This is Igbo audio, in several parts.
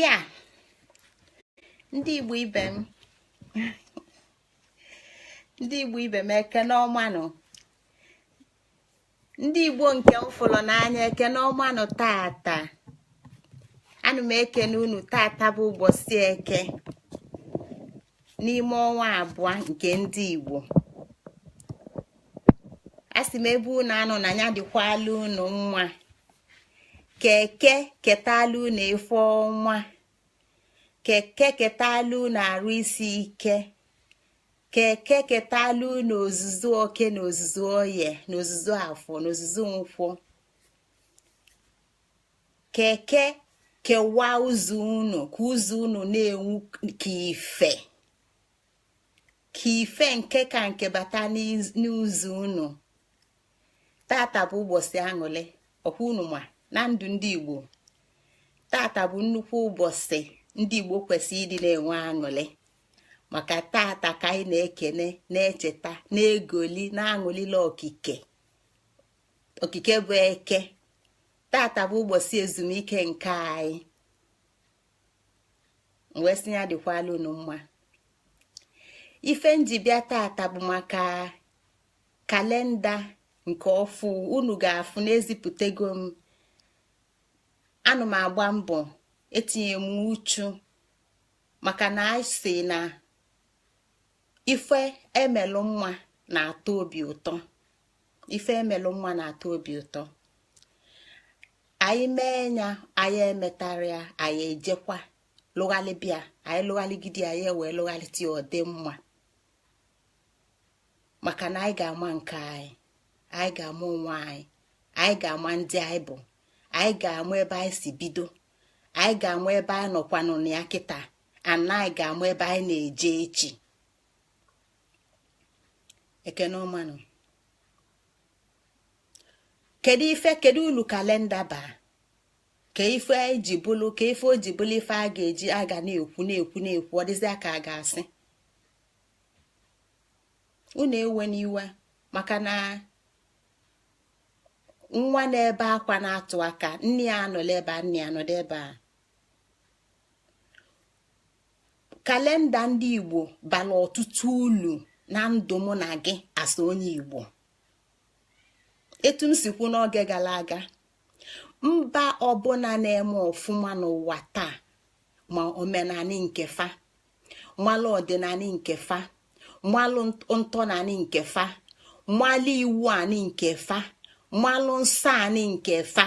Ya ndị Igbo ibe m, ndị Igbo ibe m, ekene ọmanụ. Ndị Igbo nke m fụrụ n'anya, ekene ọmanụ. Tata ana m ekene unu. Tata bụ ụbọchị Eke n'ime ọnwa abụọ nke ndị Igbo. A sị m ebe unu anọ na ya dịkwala unu mma, keke ketala unu ife ọma, keke ketala unu arụ isi ike, keke ketala unu ozuzu oke na ozuzu oye na ozuzu afọ na ozuzu nkwọ, keke kewaa ụzọ unu ka ụzọ unu na-enwu ka ife, ka ife nke ka nke bata n'ụzọ unu. Tata bụ ụbọchị aṅụrị ọkwa unu ma na ndụ ndị Igbo. Tata bụ nnukwu ụbọchị ndị Igbo kwesịrị ịdị na-enwe aṅụrị, maka tata ka anyị na-ekene, na-echeta, na-egoli, na-aṅụlila okike. Okike bụ Eke. Tata bụ ụbọchị ezumike nke anyị. Wee sị ya dịkwala unu mma. Ife nji bịa tata bụ maka kalenda nke ọfụ unu ga-afụ na-ezipụtago m. Ana m agba mbọ etinye m uchu, maka na anyị si na ife emelụ mma na-atọ obi ụtọ. Ife emelụ mma na-atọ obi ụtọ. Anyị mee ya, anyị emetara ya, anyị ejekwa lụghalịbịa, anyị lụghalịgide, anyị wee lụghalịta ya, ọ dị mma. Maka na anyị ga-ama nke anyị, anyị ga-ama onwe anyị, anyị ga-ama ndị anyị bụ, anyị ga-ama ebe anyị si bido, anyị ga-ama ebe anyị nọkwanụ na ya kịta, ana anyị ga-ama ebe anyị na-eje echi. Ekene ọmanụ. Kedu ife, kedu ulu kalenda baa? Ka ife anyị ji bụlụ, ka ife o ji bụlụ ife a ga-eji aga na-ekwu na-ekwu na-ekwu, ọ dịzị ka a ga-asị unu ewe n'iwe, maka na nwa na-ebe akwa na-atụ aka nne ya anọla ebe a, nne ya anọdụ ebe a. Kalenda ndị Igbo bara ọtụtụ ulu na ndụ mụ na gị asa onye Igbo. Etu m si kwu n'oge gara aga, mba ọbụla na-eme ọfụma n'ụwa taa ma omenani nke fa, malụ ọdịnani nke fa, malụ ntọnani nke fa, malụ iwu ani nke fa, malụ nsọ ani nke fa.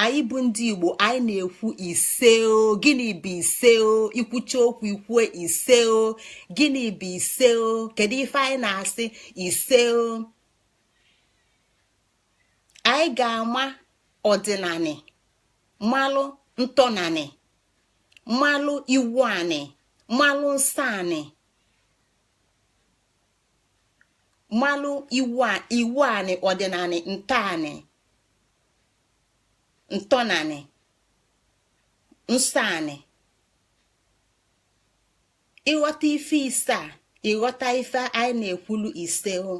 Anyị bụ ndị Igbo, anyị na-ekwu ise o. Gịnị bụ ise o? Ikwucha okwu ikwue ise o. Gịnị bụ ise o? Kedu ife anyị na-asị ise o? Anyị ga-ama ọdịnani, malụ ntọnani, malụ iwu anị, malụ nsọ anị, malụ iwu anị, ọdịnani, ntọanị, ntọnani, nsọ anị. Ịghọta ife ise a, ịghọta ife anyị na-ekwulu ise o.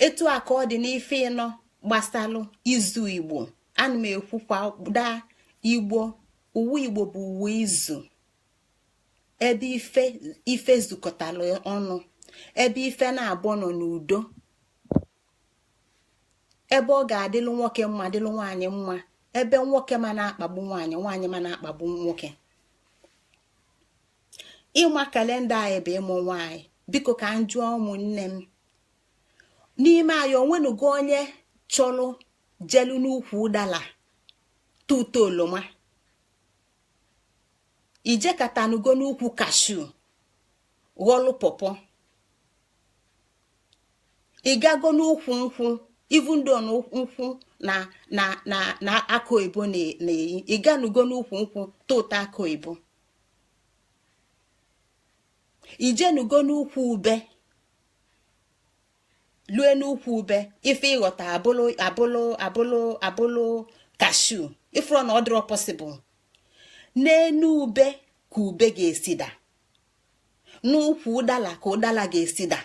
Etu a ka ọ dị n'ife ịnọ gbasalụ izu Igbo. Ana m ekwukwa daa Igbo, uwe Igbo bụ uwe izu, ebe ife ife zukọtara ọnụ, ebe ife na-abụ nọ n'udo, ebe ọ ga-adịlụ nwoke mma, dịlụ nwaanyị mma, ebe nwoke ma na-akpagbu nwaanyị, nwaanyị ma na-akpagbu nwoke. Ịma kalenda anyị bụ ịmụ nwaanyị. Biko ka m jụọ ụmụnne m n'ime anyị, onwenugo onye chọrọ jelu n'ukwu ụdala tuto oloma? Ijekatanugo n'ukwu kashu ghọlụ pọpọ? Ịgago n'ukwu nkwụ, even though nkwụ na na na na akụ oyibo na-eyi, ịganugo n'ukwu nkwụ tụta akụ oyibo? Ijenugo n'ukwu ube, lue n'ukwu ube, ife ịghọta abụlụ abụlụ abụlụ abụlụ kashu? Ifuru na ọ dịrọ possible. N'enu ube ka ube ga-esi da, n'ukwu ụdala ka ụdala ga-esi da,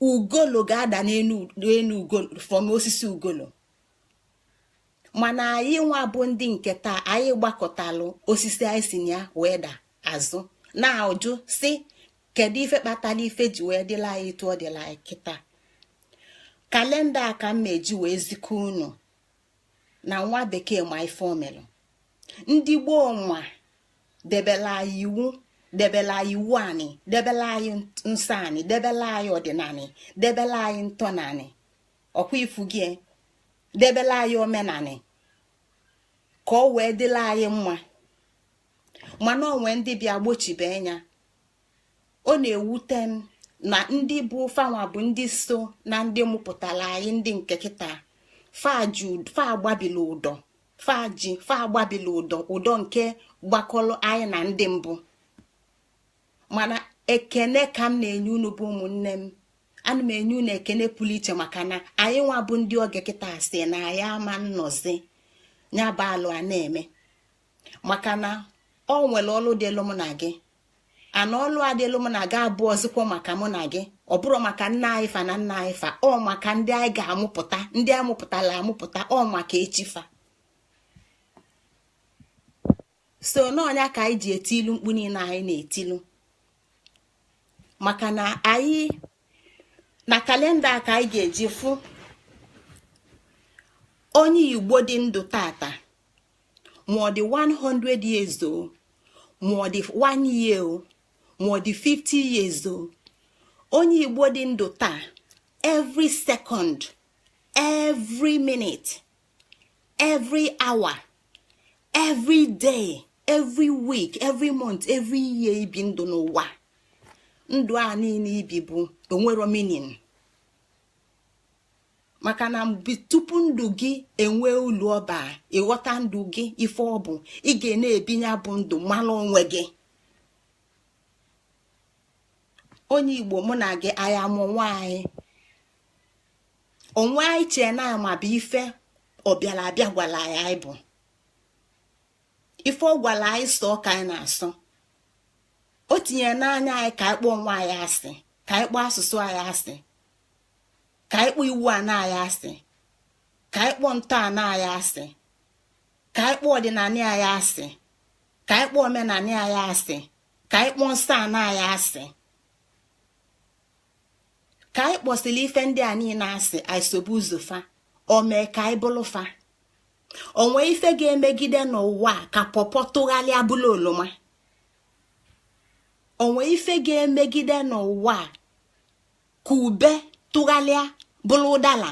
ugolo ga-ada n'enu ugolo from osisi ugolo. Mana anyị nwa bụ ndị nke taa, anyị gbakọtalụ osisi anyị si na ya wee da azụ, na-ajụ si kedu ife kpatara ife ji wee dịla anyị etu ọ dịla anyị kịta. Kalenda a ka m eji wee zikọ unu na nwa bekee ma ife omelụ. Ndị gboo nwa debela anyị iwu, debela anyị iwu anị, debela anyị nsọ anị, debela anyị ọdịnanị, debela anyị ntọnanị, ọkwa ifu gị, debela anyị omenanị ka ọ wee dịla anyị mma. Mana onwe ndị bịa gbochibe anya. Ọ na-ewute m na ndị bụ fanwa bụ ndị so na ndị mụpụtara anyị, ndị nke kịta fa agbabila ụdọ, fa ji fa agbabila ụdọ, ụdọ nke gbakọrọ anyị na ndị mbụ. Mana ekene ka m na-enye unu bụ ụmụnne m, ana m enye unu ekene pụrụ iche, maka na anyị nwa bụ ndị oge kịta si na anyị ama nnọzi ya bụ alụ a na-eme, maka na ọ nwere ọlụ dịlụ mụ na gị. Ana ọlụ adịlụ mụ na gị abụọ ọzịkwa maka mụ na gị, ọ bụrụ maka nna anyị fa na nna anyị fa, ọ maka ndị anyị ga-amụpụta, ndị amụpụtala amụpụta, ọ maka echi fa. So n'ọnya ka anyị ji etilu mkpu niile anyị na-etilu, maka na anyị na kalenda ka anyị ga-eji fụ onye Igbo dị ndụ tata, ma ọ dị 100 years o, ma ọ dị 1 year o, ma ọ dị 50 years o, onye Igbo dị ndụ taa, every second, every minute, every hour, every day, every week, every month, every year ibi ndụ n'ụwa, ndụ a niile ibi bụ onwero meaning. Maka na tupu ndụ gị enwe ulu ọba, ịghọta ndụ gị ife ọ bụ, ị ga na-ebinye bụ ndụ mara onwe gị. Onye Igbo mụ na gị, anyị amụ onwe anyị, onwe anyị chee na ama bụ ife ọbịara abịa gwara anyị anyị bụ ife ọ gwara anyị sọ ka anyị na-asọ. O tinyere n'anya anyị ka anyị kpọọ onwe anyị asị, ka anyị kpọọ asụsụ anyị asị, ka anyị kpọọ iwu ana anyị asị, ka anyị kpọọ ntọala anyị asị, ka anyị kpọọ ọdịnala anyị asị, ka anyị kpọọ omenala anyị asị, ka anyị kpọọ nsọ ana anyị asị. Ka anyị kpọsịrị ife ndị a niile asị, anyị sobe ụzọ fa, o mee ka anyị bụrụ fa. Onwe ife ga-emegide n'ụwa ka pọpọ tụgharịa bụrụ oroma. Onwe ife ga-emegide n'ụwa ka ube tụgharịa bụrụ ụdala.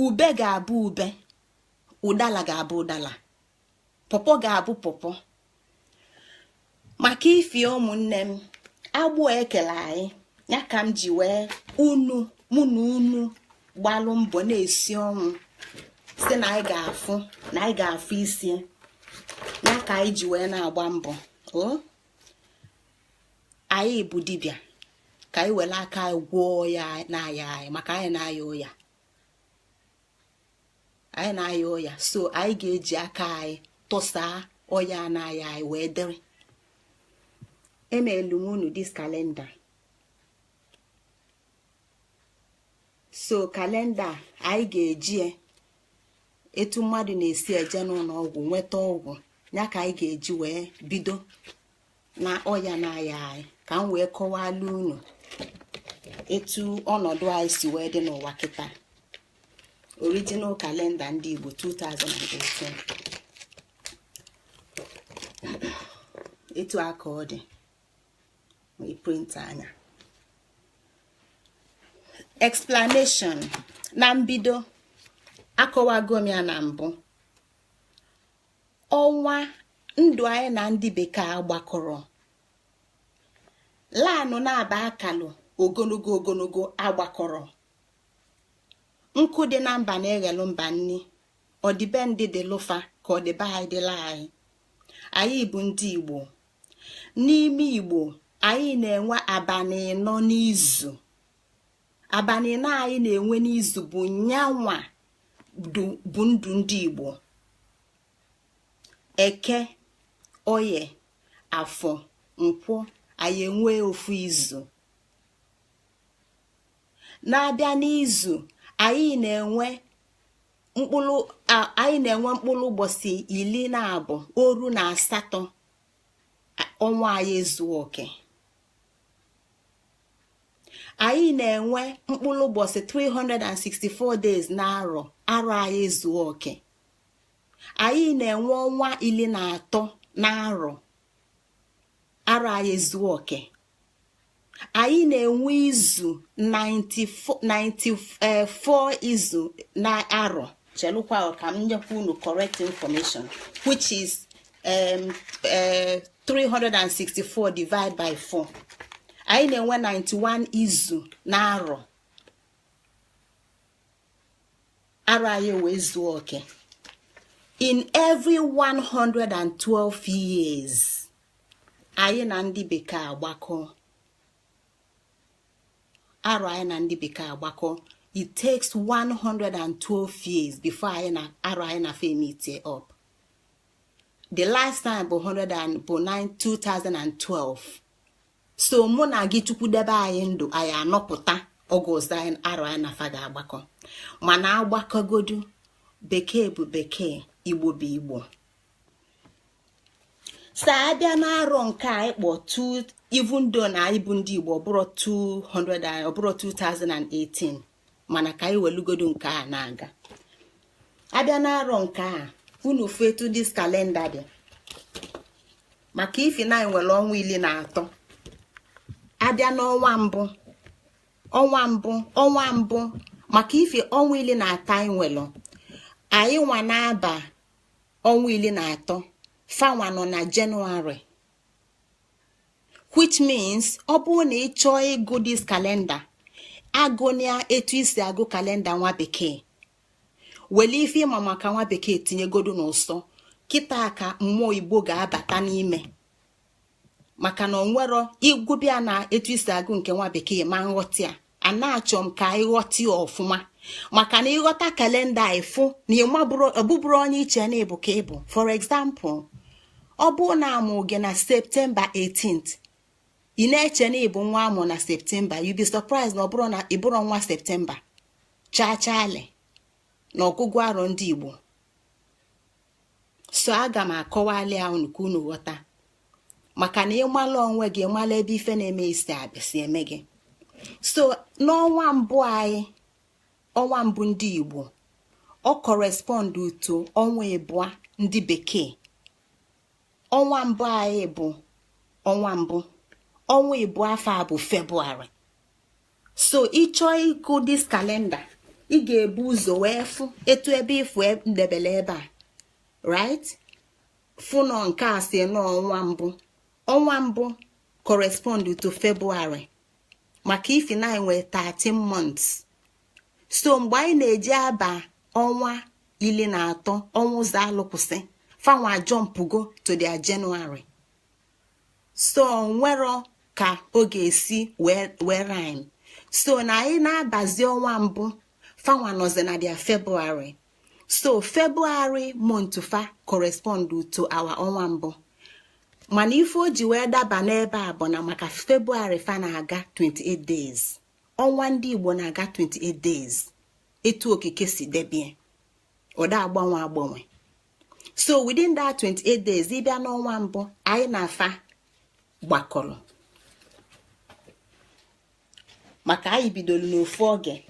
Ube ga-abụ ube, ụdala ga-abụ ụdala, pọpọ ga-abụ pọpọ. Maka ife ụmụnne m, agbụ ekele anyị ya ka m ji wee unu mụ na unu gbalụ mbọ na-esi ọnwụ si na anyị ga-afụ, na anyị ga-afụ isi ya ka anyị ji wee na-agba mbọ. O anyị bụ dibịa ka anyị were aka anyị gwọọ ya na-aya anyị, maka anyị na-aya ọya, anyị na-aya ọya, so anyị ga-eji aka anyị tụsaa ọya na-aya anyị wee dịrị. Emeelu m unu dis kalenda. So kalenda anyị ga-eji etu mmadụ na-esi eje n'ụlọ ọgwụ nweta ọgwụ ya ka anyị ga-eji wee bido na ọya na-aya anyị, ka m wee kọwalụ unu etu ọnọdụ anyị si wee dị n'ụwa kịta. Original kalenda ndị Igbo 2018. Etu aka ọ dị wee print anya. Explanation na mbido akọwago m ya na mbụ. Ọnwa ndụ anyị na ndị bekee agbakọrọ laanụ na-aba akalụ ogologo ogologo agbakọrọ. Nkụ dị na mba na-eghelu mba nni, ọdịbendị dị lụfa ka ọdịbe anyị dịla anyị. Anyị bụ ndị Igbo. N'ime Igbo anyị na-enwe abalị ịnọ n'izu. Abalị ịnọ anyị na-enwe n'izu bụ nyanwa bụ ndụ ndị Igbo. Eke, oye, afọ, nkwọ, anyị enwe ofu izu. Na-abịa n'izu anyị na-enwe Mkpụrụ anyị na-enwe mkpụrụ ụbọchị 12 oru na 8, ọnwa anyị ezuo oke. Anyị na-enwe mkpụrụ ụbọchị 364 days na arọ, arọ anyị ezuo oke. Anyị na-enwe ọnwa 13 na arọ, arọ anyị ezuo oke. Anyị na-enwe izu 94 izu na arọ. Chelụkwa ka m nyekwa unu correct information, which is 364 divided by 4. Anyị na-enwe 91 izu na arọ, arọ anyị wee zuo oke. In every 112 years, anyị na ndị bekee agbakọ arọ, anyị na ndị bekee agbakọ. It takes 112 years before anyị na arọ anyị na fa meet up. The last time bụ 100 and bụ 9 2012. So mụ na gị, Chukwu debe anyị ndụ, anyị anọpụta oge ọzọ anyị arọ anyị na fa ga-agbakọ. Mana agbakọgodu, bekee bụ bekee, Igbo bụ Igbo. So abịa n'arọ nke a ịkpọ 2, even though na anyị bụ ndị Igbo, ọbụrụ 200, ọbụrụ 2018, mana ka anyị welugodo nke a na-aga. Abịa n'arọ nke a, unu fụ etu this calendar dị, maka ifi na anyị nwere ọnwa 13. Abịa n'ọnwa mbụ, ọnwa mbụ, ọnwa mbụ, maka ifi ọnwa 13 anyị nwere, anyị nwa na-aba ọnwa 13, fanwa nọ na Jenụwarị, which means ọ bụrụ na ị chọọ ịgụ this calendar, agụnia etu isi agụ calendar nwa bekee. Wele ife ịma maka nwa bekee tinyegodu n'ụsọ kịta, ka mmụọ Igbo ga-abata n'ime, maka na onwero ịgụbịa na etu isi agụ nke nwa bekee ma nghọta ya. A na-achọ m ka ịghọta ya ọfụma, maka na ịghọta calendar, ịfụ na ọbụbụrụ onye iche na ịbụ ka ịbụ. For example, ọ bụrụ na amụ gị na September 18th, ị na-eche na ịbụ nwa amụ na September, you be surprised na ọ bụrụ na ịbụrụ nwa September chaa chaali na ọgụgụ arọ ndị Igbo. So aga m akọwali ya unu ka unu ghọta, maka na ịmala onwe gị, ịmala ebe ife na-eme isi abịa si eme gị. So n'ọnwa mbụ anyị, ọnwa mbụ ndị Igbo, ọ correspond to ọnwa ịbụa ndị bekee. Ọnwa mbụ anyị bụ ọnwa mbụ, ọnwa ịbụọ afọ a bụ Febụwarị. So ịchọọ ịgụ this calendar, ị ga-ebu ụzọ wee fụ etu ebe ịfụ ndebele ebe a, right? Fụnọ nke a si n'ọnwa mbụ, ọnwa mbụ correspond to February, maka ifi na anyị nwee 13 months. So mgbe anyị na-eji aba ọnwa 13, ọnwa ụzọ alụkwụsị, fanwa jumpụgo to their January. So nwero ka ọ ga-esi wee rhyme. So na anyị na-abazi ọnwa mbụ, fanwa nọzi na their February. So February month fa correspond to our ọnwa mbụ. Mana ife o ji wee daba n'ebe a bụ na maka February fa na-aga 28 days, ọnwa ndị Igbo na-aga 28 days, etu okike si debie, ụda agbanwe agbanwe. So within that 28 days, ịbịa n'ọnwa mbụ, anyị na-afa gbakọrọ, maka anyị bidoro n'ofu oge.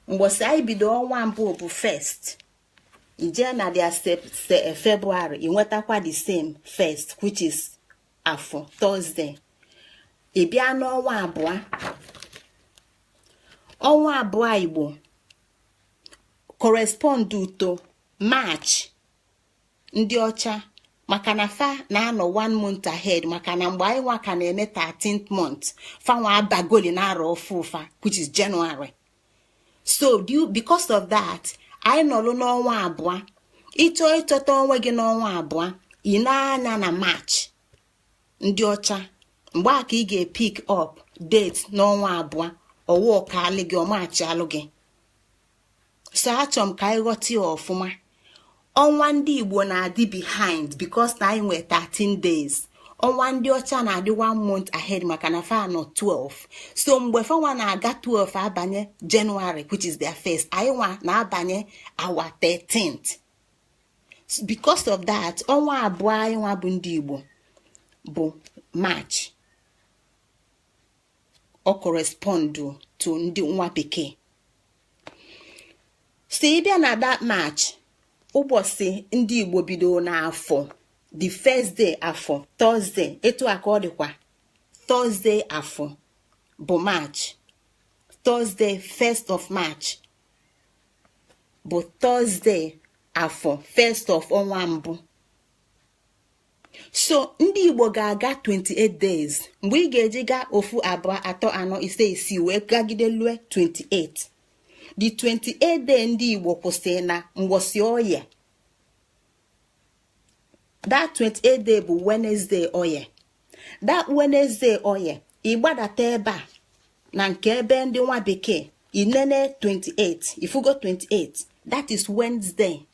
Mgbọsị anyị bido ọnwa mbụ bụ first, ijee na their February, ị nwetakwa the same first, which is afọ, Thursday. Ị bịa n'ọnwa abụọ, ọnwa abụọ Igbo correspond to March ndị ọcha, maka na fa na-anọ one month ahead, maka na mgbe anyị nwa ka na-eme 13th month, fa nwa abagoli na arọ ọfụfa, which is January. So because of that, anyị nọlụ n'ọnwa abụọ. Ịchọọ ịchọta onwe gị n'ọnwa abụọ, ị na-anya na March ndị ọcha. Mgbe a ka ị ga-epick up date n'ọnwa abụọ, ọwa ọkalị gị, ọmachi alụ gị. So achọrọ m ka anyị ghọta ya ọfụma. Ọnwa ndị Igbo na-adị behind because na anyị nwee 13 days. Ọnwa ndị ọcha na-adị one month ahead, maka na fa nọ 12. So mgbe fanwa na-aga 12 abanye January, which is their first, anyị nwa na-abanye our 13th. Because of that, ọnwa abụọ anyị nwa bụ ndị Igbo bụ March. Ọ correspond to ndị nwa bekee. So ịbịa na that March, ụbọchị ndị Igbo bido n'afọ, the first day afọ, Thursday. Etu a ka ọ dịkwa, Thursday afọ bụ March. Thursday 1st of March bụ Thursday afọ, first of ọnwa mbụ. So ndị Igbo ga-aga 28 days. Mgbe ị ga-eji gaa ofu, abụọ, atọ, anọ, ise, isii, wee gagide lue 28, the 28 day ndị Igbo kwụsị na mgbọsị oye. That 28 day bụ Wednesday oye. That Wednesday oye, ịgbadata ebe a na nke ebe ndị nwa bekee, inene 28, ifugo 28, that is Wednesday.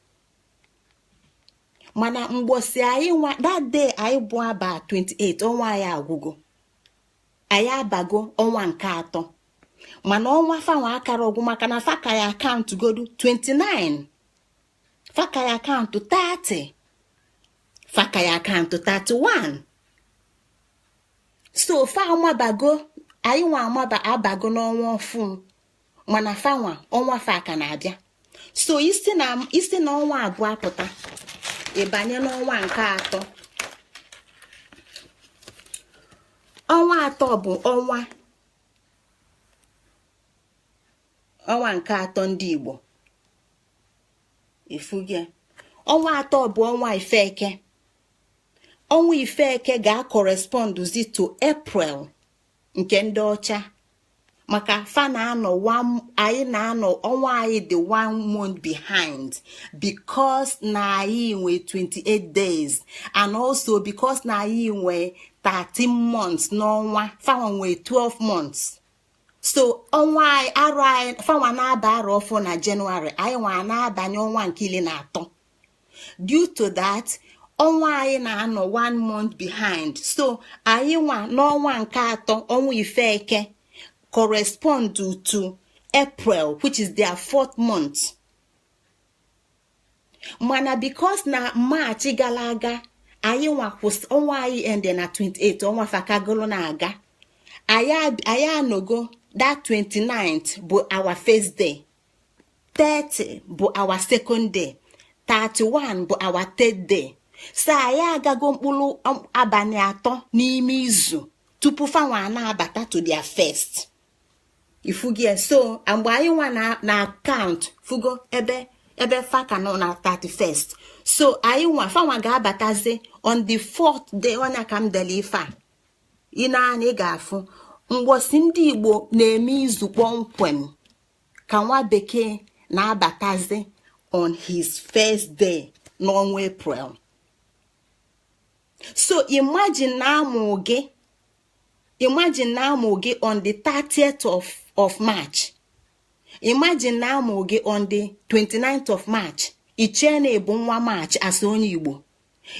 Mana mgbọsị anyị nwa, that day anyị bụ aba 28, ọnwa anyị agwụgo, anyị abago ọnwa nke atọ. Mana ọnwa fanwa akara ọgwụ, maka na faka ya akaụntụ godu 29, faka ya akaụntụ 30, faka ya akaụntụ 31. So fa amabago, anyị nwa amaba abago n'ọnwa ọfụ, mana fanwa ọnwa fa ka na-abịa. So isi na ọnwa abụọ apụta, ịbanye n'ọnwa nke atọ. Ọnwa atọ bụ ọnwa nke atọ ndị Igbo. Ifugie ọnwa atọ bụ ọnwa Ifeke. Ọnwa Ifeke ga-akọrespọndụzi to April nke ndị ọcha, maka fa na-anọ, anyị na-anọ, ọnwa anyị dị one month behind, because na anyị nwe 28 days, and also because na anyị nwe 13 months n'ọnwa, fanwa nwe 12 months. So ọnwa anyị, arọ anyị, fanwa na-aba arọ ọfụ na Jenụwarị, anyị nwa na-abanye ọnwa nke 13. Due to that, ọnwa anyị na-anọ one month behind. So anyị nwa n'ọnwa nke atọ, ọnwa Ifeke, correspond to April, which is their fourth month. Mana because na March gara aga, anyị nwa kwụsị ọnwa anyị ende na 28, ọnwa fakagolo na-aga, anyị anọgo that 29th bụ our first day, 30 bụ our second day, 31 bụ our third day. So anyị agago mkpụrụ abalị atọ n'ime izu tupu fanwa na-abata to their first. Ifugie? So mgbe anyị nwa na akaụntụ fugo ebe ebe faka nọ na 31st, so anyị nwa, fanwa ga-abatazi on the fourth day. Ọnya ka m dele ife a, ị na-anya, ị ga-afụ mgbosi ndị Igbo na-eme izu kpọmkwem ka nwa bekee na-abatazi on his first day n'ọnwa April. So imagine na amụ gị on the 30th of March, imagine na amụ gị on the 29th of March, ichee na ịbụ nwa March as onye Igbo.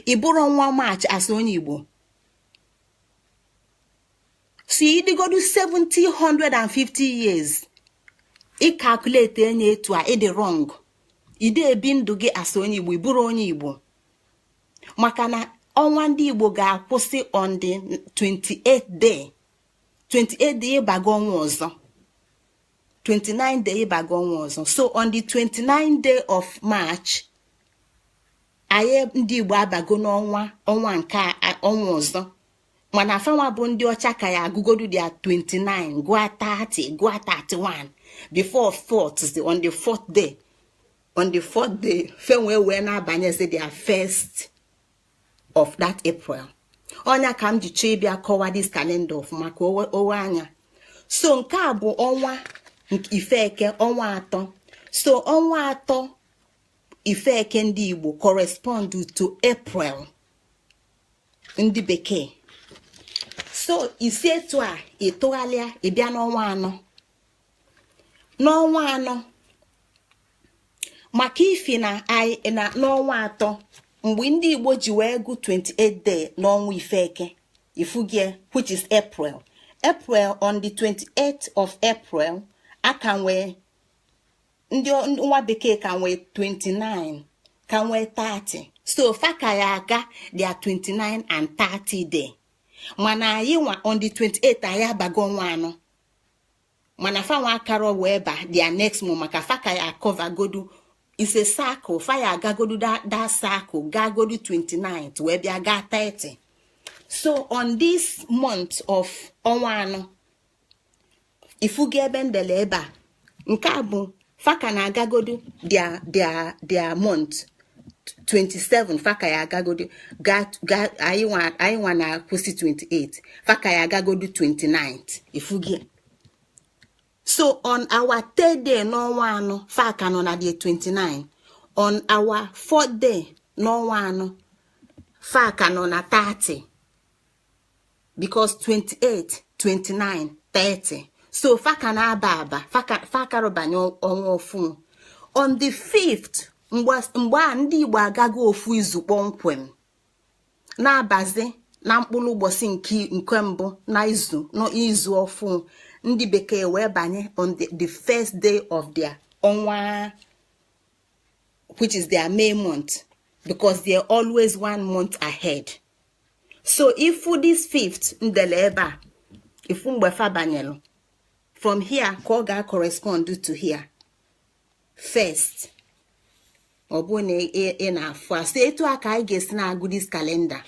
Ị bụrụ nwa March as onye Igbo. So ịdịgodu 7050 years, ị calculate enye etu a, ịdị wrong. Ide ebi ndụ gị as onye Igbo, ịbụrụ onye Igbo, maka na ọnwa ndị Igbo ga-akwụsị on the 28th day. 28 day ịbago ọnwa ọzọ, 29 day ịbago ọnwa ọzọ. So on the 29 day of March, anyị ndị Igbo abago n'ọnwa ọnwa nke ọnwa ọzọ. Mana fanwa bụ ndị ọcha ka ya agụgodu dia 29, gụa 30, gụa 31 before fourth, on the fourth day, on the fourth day fenwee wee na-abanyezi their first of that April. Ọnya ka m ji chọọ ịbịa kọwa this calendar ọfụma ka owe anya. So nke a bụ ọnwa Ifeke, ọnwa atọ. So ọnwa atọ Ifeke ndị Igbo correspond to April ndị bekee. So isi etu a ịtụgharịa, ịbịa n'ọnwa anọ. N'ọnwa anọ, maka ifi na anyị na n'ọnwa atọ, Mgbe ndị Igbo ji wee gụ 28 day n'ọnwa Ifeke, ifugie, which is April. April, on the 28th of April, aka nwee ndị nwa bekee ka nwee 29, ka nwee 30. So fa ka ya aga their 29 and 30 day. Mana anyị nwa, on the 28, anyị abago ọnwa anọ, mana fa nwa akara wee ba their next month, maka fa ka ya covergodu is a circle. Fa ya agagodu that circle, gagodu 29 wee bịa gaa 30. So on this month of ọnwa anọ, ifugo ebe ndele ebe a, nke a bụ faka na-agagodu their month 27. Faka ya agagodu ga anyị nwa na-akwụsị 28, faka ya agagodu 29, ifugie. So on our third day n'ọnwa anọ, faka nọ na the 29. On our fourth day n'ọnwa anọ, faka nọ na 30, because 28, 29, 30. So faka na-aba aba, fakarụbanye ọnwa ofu. On the 5th, mgbe a ndị Igbo agaghị ofu izu kpọmkwem, na-abazi na mkpụrụ ụbọchị nke mbụ na izu n'izu ọfụ, ndị bekee wee banye on the first day of their ọnwa, which is their May month, because they are always one month ahead. So ifu this fifth ndele ebe a, ifu mgbe fa banyelu from here, ka ọ ga-correspond to here first. Ọ bụ na ị na-afụ a, so etu a ka anyị ga-esi na-agụ this calendar.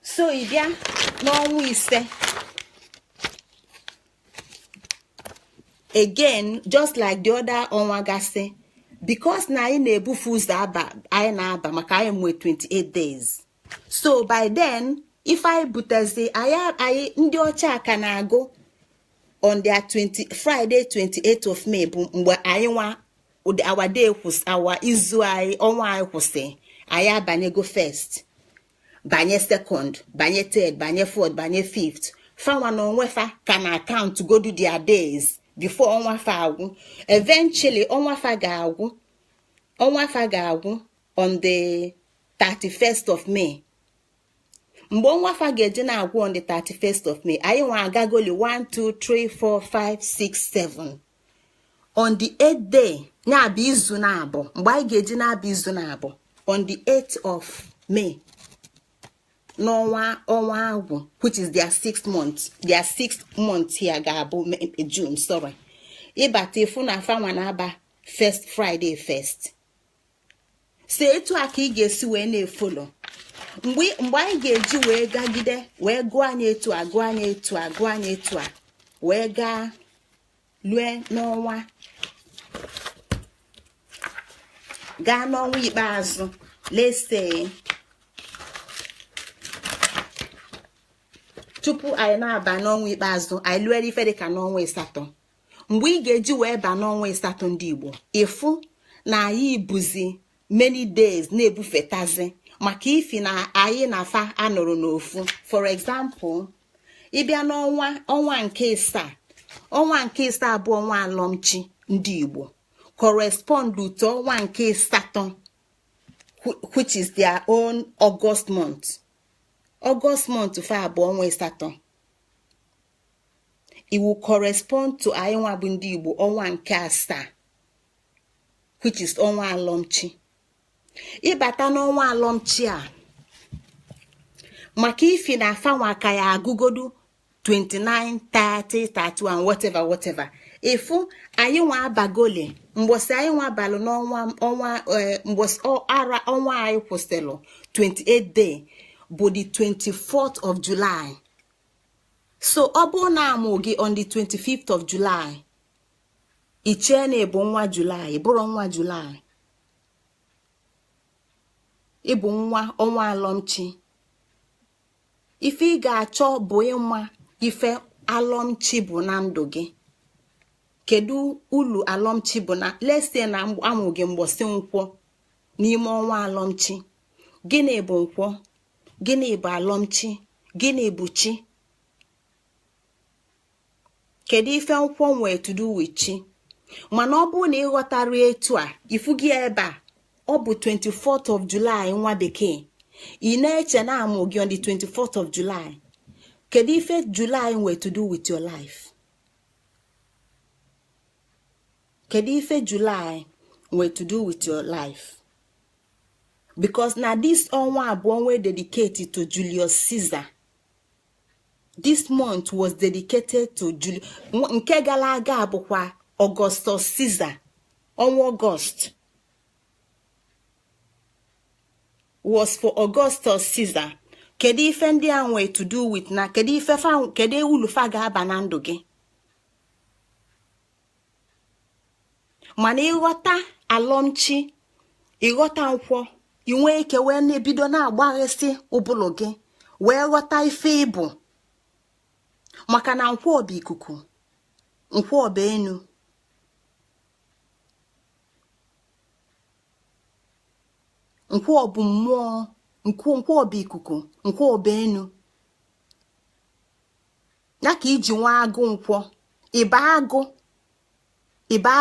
So ị bịa n'ọnwa ise again, just like the other ọnwa gasị, because na anyị na-ebufe ụzọ aba, anyị na-aba maka anyị nwee 28 days. So by then, ife anyị butezi, anyị ndị ọcha ka na-agụ on their 20 Friday 28 of May bụ mgbe anyị nwa our day kwụsị, our izu anyị, ọnwa anyị kwụsị. Anyị abanyego first, banye second, banye third, banye fourth, banye fifth. Fanwa na onwe fa ka na account godu their days before ọnwa fa agwụ. Eventually ọnwa fa ga-agwụ, ọnwa fa ga-agwụ on the 31st of May. Mgbe ọnwa fa ga-eji na-agwụ on the 31st of May, anyị nwa agagoli 1, 2, 3, 4, 5, 6, 7. On the 8th day, ya bụ izu na-abụ, mgbe anyị ga-eji na-abụ izu na-abụ on the 8th of May n'ọnwa ọnwa agwụ, which is their sixth month. Their sixth month here ga-abụ June, sorry. Ịbata, ịfụ na fanwa na-aba first Friday first. So etu a ka ị ga-esi wee na-efollow. Mgbe anyị ga-eji wee gagide wee gụọ anyị etu a, gụọ anyị etu a, gụọ anyị etu a, wee gaa lue n'ọnwa, gaa n'ọnwa ikpeazụ, let's say tupu anyị na-aba n'ọnwa ikpeazụ, anyị lụere ife dịka n'ọnwa ịsatọ. Mgbe ị ga-eji wee ba n'ọnwa ịsatọ ndị Igbo, ịfụ na anyị buzi many days na-ebufetazi, maka ifi na anyị na fa anụrụ n'ofu. For example, ịbịa n'ọnwa ọnwa nke ịsaa, ọnwa nke ịsaa bụ ọnwa alọmchi ndị Igbo, correspond to ọnwa nke asatọ, which is their own August month. August month fa bụ ọnwa asatọ. It will correspond to anyị nwa bụ ndị Igbo, ọnwa nke asaa, which is ọnwa alọmchi. Ịbata n'ọnwa alọmchi a, maka ifi na afanwa ka ya agụgodu 29, 30, 31, whatever, whatever. Ịfụ anyị nwa abagole mgbọsị anyị nwa abalị n'ọnwa ọnwa mgbọsị ara ọnwa anyị kwụsịrị 28 day bụ the 24th of July. So ọ bụrụ na amụ gị on the 25th of July, ichee na ịbụ nwa July. Ịbụrụ nwa July, ịbụ nwa ọnwa alọmchi. Ife ị ga-achọ bụ ịma ife alọmchi bụ na ndụ gị. Kedu ulu alọmchi bụ na lese na amụ gị mgbọsị nkwọ n'ime ọnwa alọmchi? Gịnị bụ nkwọ? Gịnị bụ alọmchi? Gịnị bụ chi? Kedu ife nkwọ nwee to do with chi? Mana ọ bụrụ na ị ghọtara etu a, ifu gị ebe a, Ọ bụ 24th of July nwa bekee. Ị na-eche na amụ gị on the 24th of July. Kedu ife July nwere to do with your life? Kedu ife July nwere to do with your life? Because na this ọnwa abụọ nwee dedicated to Julius Caesar. This month was dedicated to Julius. Nke gara aga bụkwa Augustus Caesar. Ọnwa August was for Augustus Caesar. Kedu ife ndị a nwee to do with na kedu ife fa, kedu ulu fa ga-aba na ndụ gị? Mana ịghọta alọmchi, ịghọta nkwọ, ị nwee ike wee na-ebido na-agbaghasị ụbụlụ gị wee ghọta ife ịbụ. Maka na nkwọ bụ ikuku, nkwọ bụ enu. Nkwọ bụ mmụọ, nkwọ bụ ikuku, nkwọ bụ enu. Ya ka iji nwa agụ nkwọ, ịba agụ, ịba